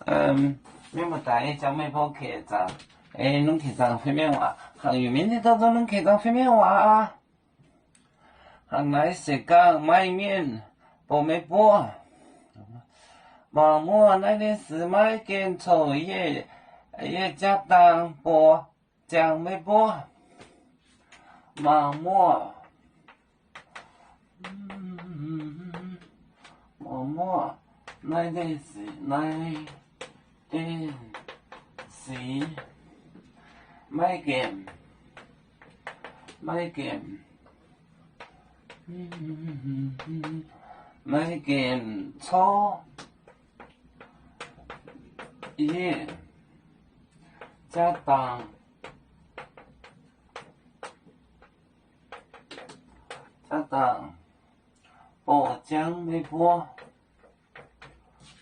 Mienh muoz-doic, jangx meih mbuo kec zaangc, lungh kec zaangc fei mienh waac. Hnangv yuoqc mienh nyei dorn zoux lungh kec zaangc fei mienh waac aqv. Hnangv naaiv se ganh maiv mienh bouh meih mbuo. Mangc muoz, naaiv ninh sic maiv gaengh coqv yie, yie jaa dangh buoz ziangx meih mbuo. Mangc muoz, mangc muoz, naaiv ninh sic, naaiv ninh sic maiv gaengh, maiv gaengh, maiv gaengh corc yie jaa dangh, jaa dangh buoz ziangx meih mbuo,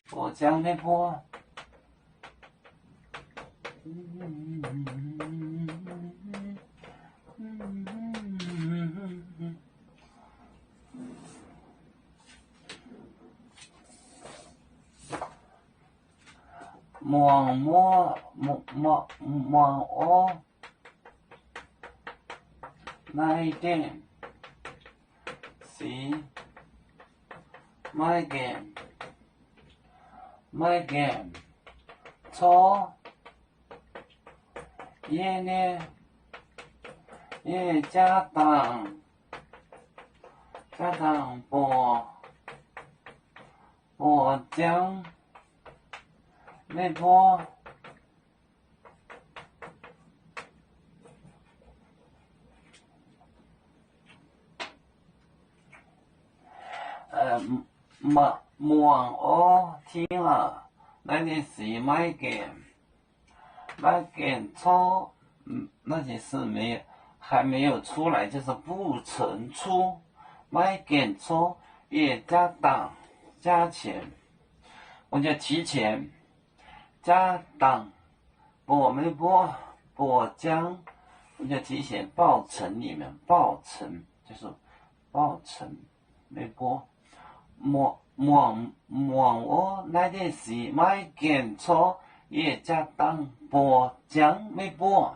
buoz ziangx meih mbuo. Muangx muoz, muangx orv, naaiv deix sic maiv gaengh, maiv gaengh corc yie nyei, yie jaa dangh, jaa dangh buoz, buoz ziangx meih mbuo. Muangx orv, tingx aac, naaiv ninh sic maiv gaengh, maiv gaengh corc, 那些是没有，还没有出来，就是不曾出，maiv gaengh corc, yie jaa dangh, jaa qienx, 我就提前 jaa dangh buoz meih mbuo, buoz ziangx, 我就提前报成你们，报成，就是报成 meih mbuo. Muangx, muangx orv, naaiv deix sic maiv gaengh corc, yie jaa dangh buoz ziangx meih mbuo.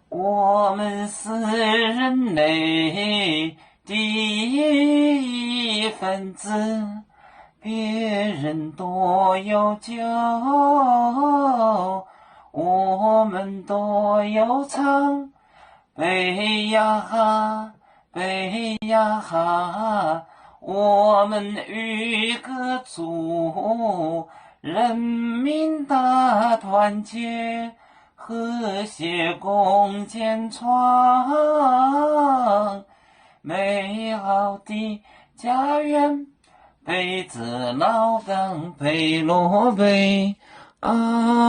我们是人类的一份子，别人多有酒，我们多有汤。 悲呀哈，悲呀哈，我们有个主，人民大团结，和谐共建创美好的家园。 北指劳岗北落北，啊。